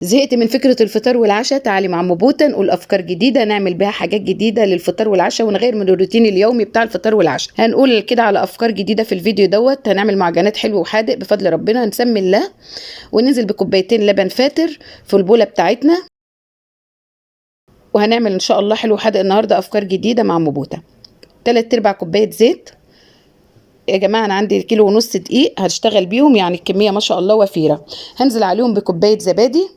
زهقت من فكرة الفطار والعشاء؟ تعالي مع أم بوتة نقول أفكار جديدة نعمل بيها حاجات جديدة للفطار والعشاء ونغير من الروتين اليومي بتاع الفطار والعشاء. هنقول كده على أفكار جديدة في الفيديو دوت. هنعمل معجنات حلو وحادق بفضل ربنا. نسمي الله وننزل بكوبايتين لبن فاتر في البولة بتاعتنا، وهنعمل إن شاء الله حلو وحادق النهاردة أفكار جديدة مع أم بوتة. 3/4 كوباية زيت يا جماعة، أنا عندي 1.5 كيلو دقيق هشتغل بيهم، يعني الكمية ما شاء الله وفيرة. هنزل عليهم بكوباية زبادي،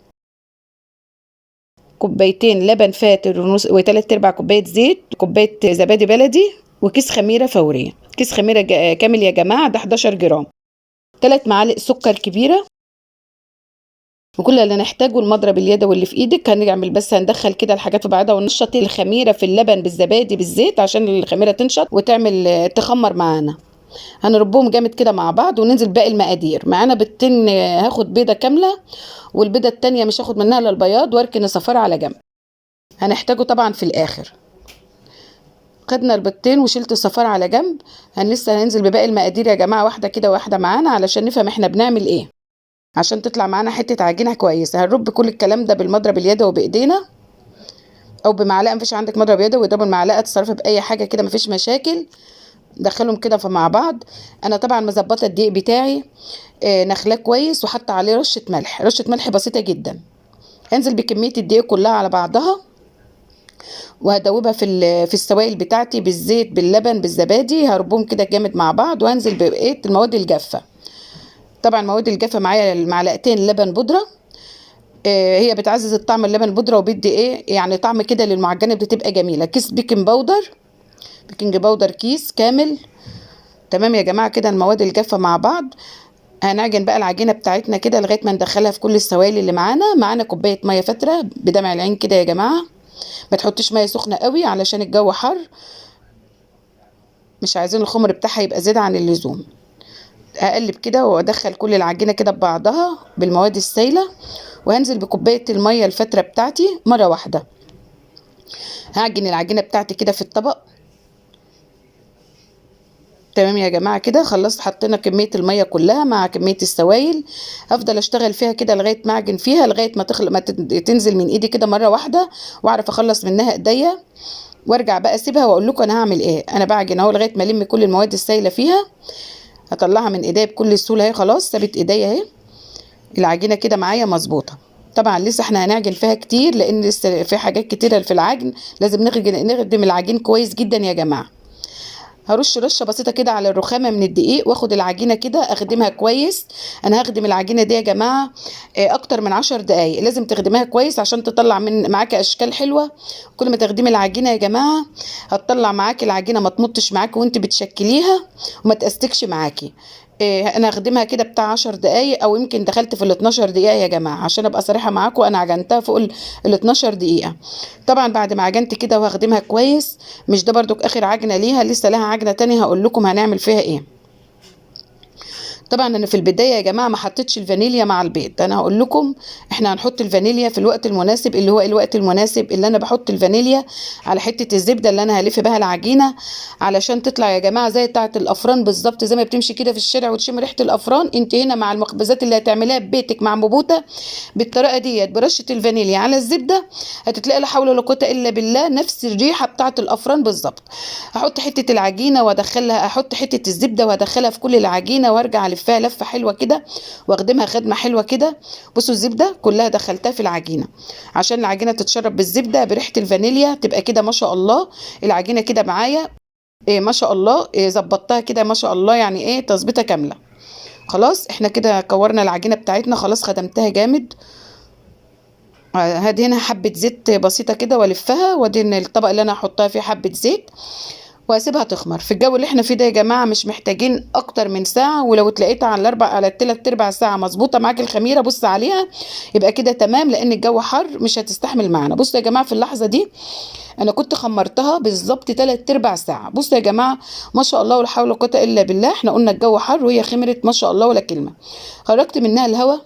كوبايتين لبن فاتر ونص وتلات ارباع كوباية زيت، كوباية زبادي بلدي، وكيس خميرة فورية. كيس خميرة كامل يا جماعة، ده 11 جرام. 3 معالق سكر كبيرة. وكل اللي نحتاجه المضرب اليدوي اللي في ايدك. هنعمل بس هندخل كده الحاجات في بعضها ونشط الخميرة في اللبن بالزبادي بالزيت عشان الخميرة تنشط وتعمل تخمر معانا. هنربهم جامد كده مع بعض وننزل باقي المقادير. معانا بيضتين، هاخد بيضة كاملة والبيضة التانية مش هاخد منها الا البياض، واركن الصفار على جنب، هنحتاجه طبعا في الاخر. خدنا البيضتين وشلت الصفار على جنب. لسه هننزل بباقي المقادير يا جماعة، واحدة كده واحدة معانا علشان نفهم احنا بنعمل ايه، عشان تطلع معانا حتة عجينة كويسة. هنرب كل الكلام ده بالمضرب اليدوي بايدينا او بمعلقة. مفيش عندك مضرب يدوي اضربه بالمعلقة، تصرفي باي حاجة كده مفيش مشاكل. دخلهم كده مع بعض. انا طبعا مظبطه الدقيق بتاعي، نخلاه كويس وحاطه عليه رشه ملح، رشه ملح بسيطة جدا. هنزل بكمية الدقيق كلها على بعضها وهدوبها في السوائل بتاعتي بالزيت باللبن بالزبادي. هربهم كده جامد مع بعض وهنزل ببقية المواد الجافه. طبعا المواد الجافه معايا معلقتين لبن بودره، هي بتعزز الطعم اللبن البودره وبيدي ايه يعني طعم كده للمعجنات بتبقى جميلة. كيس baking powder، baking powder كيس كامل. تمام يا جماعة كده المواد الجافه مع بعض. هنعجن بقى العجينة بتاعتنا كده لغاية ما ندخلها في كل السوائل اللي معانا. معانا كوباية مية فاتره بدمع العين كده يا جماعة، ما تحطيش مية سخنة قوي علشان الجو حر، مش عايزين الخمر بتاعها يبقى زيادة عن اللزوم. هقلب كده وادخل كل العجينة كده ببعضها بالمواد السايله، وهنزل بكوبايه المية الفاتره بتاعتي مرة واحدة. هعجن العجينة بتاعتي كده في الطبق. تمام يا جماعة كده خلصت، حطينا كمية المية كلها مع كمية السوائل. هفضل اشتغل فيها كده لغاية ما اعجن فيها، لغاية ما تخلق ما تنزل من ايدي كده مرة واحدة واعرف اخلص منها ايديا، وارجع بقى اسيبها واقول لكم انا هعمل ايه. انا بعجن اهو لغاية ما الم كل المواد السايله فيها، هطلعها من ايديا بكل سهولة اهي. خلاص سابت ايديا اهي، العجينة كده معايا مظبوطة. طبعا لسه احنا هنعجن فيها كتير لان لسه في حاجات كتيرة في العجن، لازم نخدم العجين كويس جدا يا جماعة. هرش رشه بسيطة كده على الرخامه من الدقيق، واخد العجينة كده اخدمها كويس. انا هخدم العجينة دي يا جماعة، اكتر من 10 دقايق. لازم تخدميها كويس عشان تطلع من معاكي اشكال حلوة. كل ما تخدمي العجينة يا جماعة هتطلع معاكي العجينة ما تمطش معاكي وانت بتشكليها وما تأستكش معاكي. انا هخدمها كده بتاع 10 دقايق او يمكن دخلت في ال 12 دقيقة يا جماعة، عشان ابقى صريحه معاكم انا عجنتها فوق ال 12 دقيقة. طبعا بعد ما عجنت كده وهخدمها كويس، مش ده برضك اخر عجنه ليها، لسه لها عجنه تانية هقول لكم هنعمل فيها ايه. طبعا انا في البداية يا جماعة ما حطيتش الفانيليا مع البيض، انا هقول لكم احنا هنحط الفانيليا في الوقت المناسب، اللي هو الوقت المناسب اللي انا بحط الفانيليا على حتة الزبدة اللي انا هلف بها العجينة علشان تطلع يا جماعة زي بتاعه الافران بالظبط. زي ما بتمشي كده في الشارع وتشم ريحه الافران، انت هنا مع المخبوزات اللي هتعمليها ببيتك مع بوته بالطريقة ديت برشه الفانيليا على الزبدة هتتلاقي لا حول ولا قوة الا بالله نفس الريحة بتاعه الافران بالظبط. هحط حتة العجينة وادخلها، احط حتة الزبدة وادخلها في كل العجينة وارجع الفها لفه حلوة كده واخدمها خدمة حلوة كده. بصوا الزبدة كلها دخلتها في العجينة عشان العجينة تتشرب بالزبده بريحه الفانيليا، تبقى كده ما شاء الله العجينة كده معايا إيه ما شاء الله، إيه ظبطتها كده ما شاء الله، يعني ايه تظبيطه كاملة. خلاص احنا كده كورنا العجينة بتاعتنا، خلاص خدمتها جامد. هدي هنا حبه زيت بسيطة كده والفها، وادي الطبق اللي انا هحطها فيه حبه زيت واسيبها تخمر. في الجو اللي احنا فيه ده يا جماعة مش محتاجين اكتر من ساعة، ولو اتلاقيتها على الاربع على التلات ارباع ساعة مظبوطة معاك الخميره بص عليها يبقى كده تمام، لان الجو حر مش هتستحمل معانا. بصوا يا جماعة في اللحظة دي انا كنت خمرتها بالظبط 3/4 ساعة. بصوا يا جماعة ما شاء الله ولا حول ولا قوة الا بالله، احنا قلنا الجو حر وهي خمرت ما شاء الله ولا كلمة. خرجت منها الهواء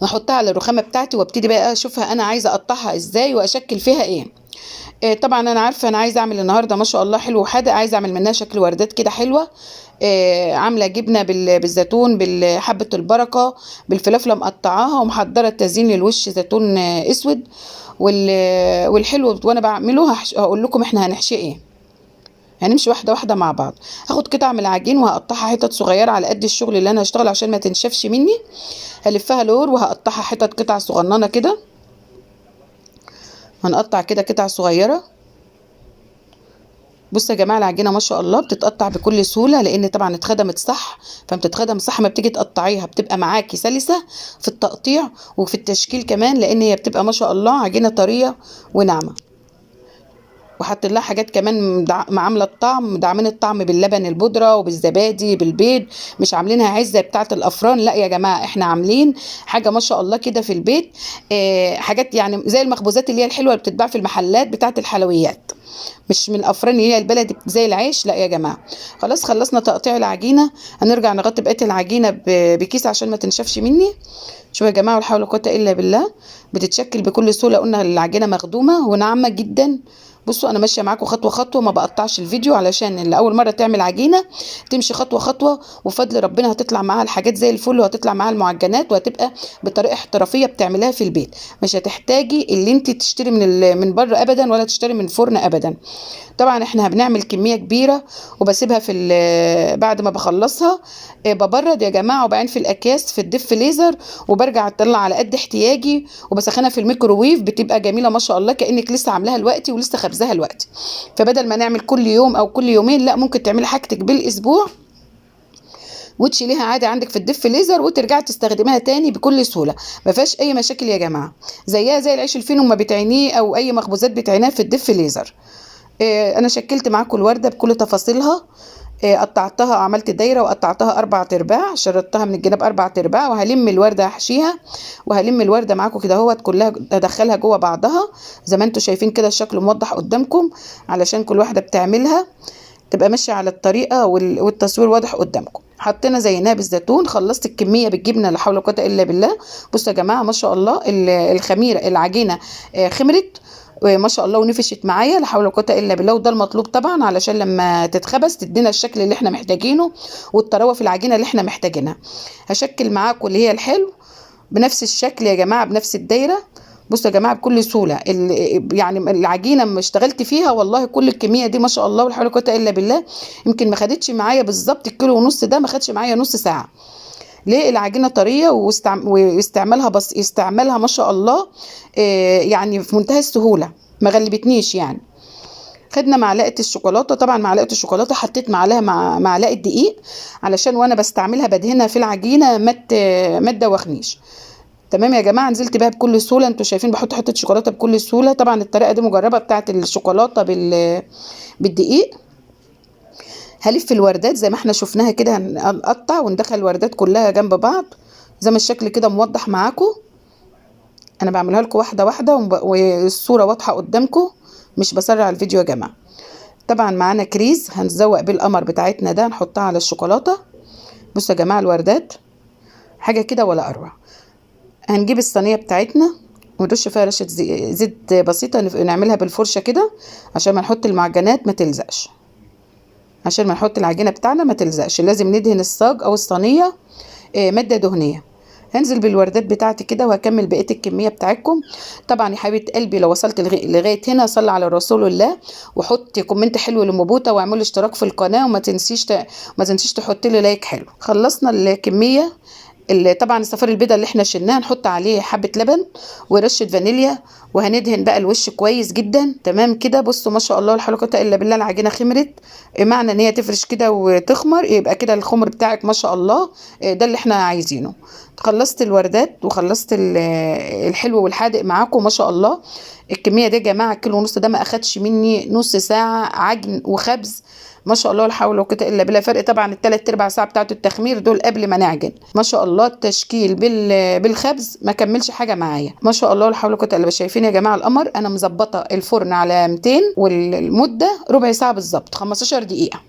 واحطها على الرخامه بتاعتي وابتدي بقى اشوفها انا عايزه اقطعها ازاي واشكل فيها ايه. طبعا انا عارفه انا عايزه اعمل النهارده ما شاء الله حلو وحادق، عايزه اعمل منها شكل وردات كده حلوة. عامله جبنه بالزيتون، بالحبه البركة، بالفلافله مقطعاها، ومحضره التزيين للوش زيتون اسود. والحلو وانا بعمله هقول لكم احنا هنحشيه ايه. هنمشي واحدة واحدة مع بعض. هاخد قطع من العجين وهقطعها حتت صغيرة على قد الشغل اللي انا هشتغله عشان ما تنشفش مني. هلفها لور وهقطعها حتت قطع صغننه كده. هنقطع كده قطع صغيرة. بصوا يا جماعة العجينة ما شاء الله بتتقطع بكل سهولة، لان طبعا اتخدمت صح، فبتتخدم صح ما بتيجي تقطعيها بتبقى معاكي سلسه في التقطيع وفي التشكيل كمان، لان هي بتبقى ما شاء الله عجينه طرية وناعمه. وحاطين لها حاجات كمان عامله الطعم، مدعمين الطعم باللبن البودره وبالزبادي بالبيض، مش عاملينها عزه بتاعه الافران، لا يا جماعة احنا عاملين حاجة ما شاء الله كده في البيت. حاجات يعني زي المخبوزات اللي هي الحلوة اللي بتتباع في المحلات بتاعه الحلويات، مش من الافران اللي هي البلدي زي العيش، لا يا جماعة. خلاص خلصنا تقطيع العجينة، هنرجع نغطي بقية العجينة بكيس عشان ما تنشفش مني. شوفوا يا جماعة ولا حول ولا قوة الا بالله، بتتشكل بكل سهولة. قلنا العجينة مخدومة وناعمه جدا. بصوا انا ماشية معاكم خطوة خطوة، ما بقطعش الفيديو علشان اللي اول مرة تعمل عجينه تمشي خطوة خطوة، وفضل ربنا هتطلع معاها الحاجات زي الفل، وهتطلع معاها المعجنات، وهتبقى بطريقة احترافية بتعمليها في البيت، مش هتحتاجي اللي انت تشتري من بره ابدا، ولا تشتري من فرن ابدا. طبعا احنا بنعمل كمية كبيرة وبسيبها في بعد ما بخلصها ببرد يا جماعة، وبعين في الاكياس في ال deep freezer، وبرجع اطلع على قد احتياجي، وبسخنها في الميكروويف، بتبقى جميلة ما شاء الله كانك لسه عاملاها دلوقتي ولسه خبزها دلوقتي. فبدل ما نعمل كل يوم او كل يومين، لا ممكن تعملي حاجتك بالاسبوع وتشيليها عادي عندك في ال deep freezer، وترجعي تستخدميها تاني بكل سهولة، ما فيهاش اي مشاكل يا جماعة. زيها زي العيش الفينو ما بتعينيه او اي مخبوزات بتعينيها في ال deep freezer. انا شكلت معاكم الورده بكل تفاصيلها. قطعتها، عملت دايرة وقطعتها 4 ارباع، شرطتها من الجناب 4 ارباع، وهلم الورده هحشيها، وهلم الورده معاكم كده اهوت كلها، ادخلها جوه بعضها زي ما انتم شايفين كده، الشكل موضح قدامكم علشان كل واحدة بتعملها تبقى ماشية على الطريقة والتصوير واضح قدامكم. حطينا زيناها بالزيتون. خلصت الكمية بالجبنه لا حول ولا قوة الا بالله. بصوا يا جماعة ما شاء الله الخميره العجينة خمرت ما شاء الله ونفشت معايا لا حول ولا قوة الا بالله، وده المطلوب طبعا علشان لما تتخبز تدينا الشكل اللي احنا محتاجينه والطراوه في العجينة اللي احنا محتاجينها. هشكل معاكم اللي هي الحلو بنفس الشكل يا جماعة، بنفس الدايرة. بصوا يا جماعة بكل سهولة، يعني العجينة ما اشتغلت فيها والله كل الكمية دي ما شاء الله ولا حول ولا قوة الا بالله، يمكن ما خدتش معايا بالظبط الكيلو ونص ده، ما خدش معايا نص ساعة. ليه؟ العجينة طرية واستعمالها بس استعمالها ما شاء الله، يعني في منتهى السهولة، ما غلبتنيش يعني. خدنا معلقه الشوكولاتة، طبعا معلقه الشوكولاتة حطيت معلقه مع معلقه دقيق علشان وانا بستعملها بدهنها في العجينة ما تدوخنيش. تمام يا جماعة، نزلت بيها بكل سهولة، انتوا شايفين بحط حتة شوكولاتة بكل سهولة. طبعا الطريقة دي مجربه بتاعه الشوكولاتة بالدقيق. هلف الوردات زي ما احنا شفناها كده، هنقطع وندخل الوردات كلها جنب بعض زي ما الشكل كده موضح معاكم. انا بعملها لكم واحدة واحدة والصورة واضحة قدامكم، مش بسرع الفيديو يا جماعة. طبعا معانا كريز هنزوق بالقمر بتاعتنا ده، نحطها على الشوكولاتة. بصوا يا جماعة الوردات حاجة كده ولا اروع. هنجيب الصينية بتاعتنا ونرش فيها رشه زيت بسيطة، نعملها بالفرشه كده عشان ما نحط المعجنات ما تلزقش، عشان ما نحط العجينة بتاعنا ما تلزقش. لازم ندهن الصاج او الصينية مادة دهنية. هنزل بالوردات بتاعتي كده وهكمل بقية الكمية بتاعتكم. طبعا يا حبيبه قلبي لو وصلت لغاية هنا صلي على رسول الله، وحطي comment حلو لمبوطه، واعملي اشتراك في القناة، وما تنسيش ما تنسيش تحطي لي like حلو. خلصنا الكمية اللي طبعا الصفار البيضة اللي احنا شلناها نحط عليه حبه لبن ورشه فانيليا، وهندهن بقى الوش كويس جدا. تمام كده. بصوا ما شاء الله لا حول ولا قوة الا بالله، العجينة خمرت، معنى ان هي تفرش كده وتخمر يبقى كده الخمر بتاعك ما شاء الله، ده اللي احنا عايزينه. خلصت الوردات وخلصت الحلو والحادق معاكم ما شاء الله. الكمية دي يا جماعة الكيلو ونص ده ما اخدش مني نص ساعة عجن وخبز ما شاء الله لا حول ولا قوة الا بالله. فرق طبعا الثلاث ارباع ساعة بتاعه التخمير دول قبل ما نعجن ما شاء الله. التشكيل بالخبز ما كملش حاجة معايا ما شاء الله لا حول ولا قوة الا بالله. شايفين يا جماعة القمر؟ انا مظبطه الفرن على 200 والمدة ربع ساعة بالظبط، 15 دقيقة.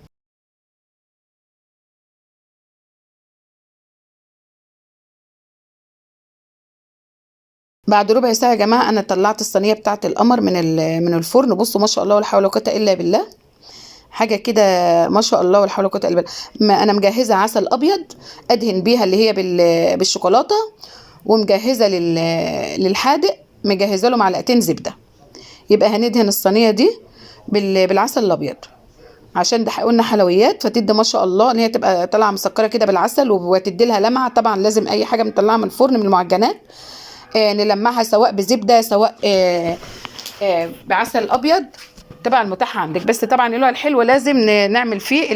بعد ربع ساعة يا جماعة انا طلعت الصينية بتاعه القمر من الفرن. بصوا ما شاء الله ولا حول ولا قوة الا بالله، حاجة كده ما شاء الله ولا حول ولا قوة الا بالله. ما انا مجهزة عسل ابيض ادهن بيها اللي هي بالشوكولاته، ومجهزه للحادق مجهزة له معلقتين زبدة. يبقى هندهن الصينية دي بالعسل الابيض، عشان ده قلنا حلويات، فتدي ما شاء الله ان هي تبقى طالعه مسكره كده بالعسل وتدي لها لمعة. طبعا لازم اي حاجة بنطلعها من الفرن من المعجنات نلمعها، سواء بزبده سواء بعسل ابيض، طبعا المتاح عندك. بس طبعا اللي هو الحلو لازم نعمل فيه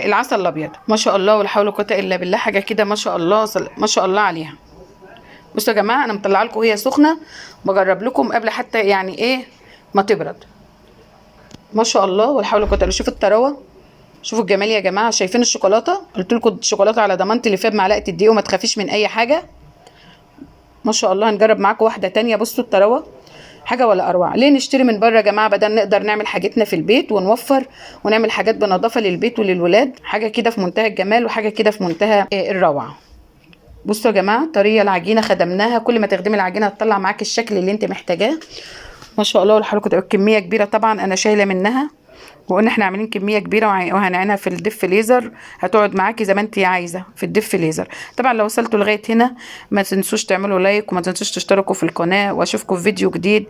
العسل الابيض. ما شاء الله ولا حول ولا قوة الا بالله، حاجة كده ما شاء الله، ما شاء الله عليها. بصوا يا جماعة انا مطلعه لكم وهي سخنة، بجرب لكم قبل حتى يعني ايه ما تبرد. ما شاء الله ولا حول ولا قوة الا بالله. شوفوا الطراوه، شوفوا الجمال يا جماعة. شايفين الشوكولاتة؟ قلت لكم الشوكولاتة على ضمانتي اللي فيها بمعلقه الدقيق وما تخافيش من اي حاجة. ما شاء الله. هنجرب معاكم واحدة تانية. بصوا الطراوه، حاجة ولا اروع. ليه نشتري من بره يا جماعة بدل نقدر نعمل حاجتنا في البيت ونوفر ونعمل حاجات بنظافه للبيت وللولاد. حاجة كده في منتهى الجمال وحاجه كده في منتهى الروعة. بصوا يا جماعة طرية العجينة خدمناها، كل ما تخدمي العجينة هتطلع معاك الشكل اللي انت محتاجاه. ما شاء الله ولا حول ولا قوة. كمية كبيرة طبعا انا شايله منها، وقلنا احنا عاملين كمية كبيرة وهنعينها في الديب فريزر، هتقعد معاكي زي ما انت عايزه في الديب فريزر. طبعا لو وصلتوا لغاية هنا ما تنسوش تعملوا like، وما تنسوش تشتركوا في القناة، واشوفكم في فيديو جديد.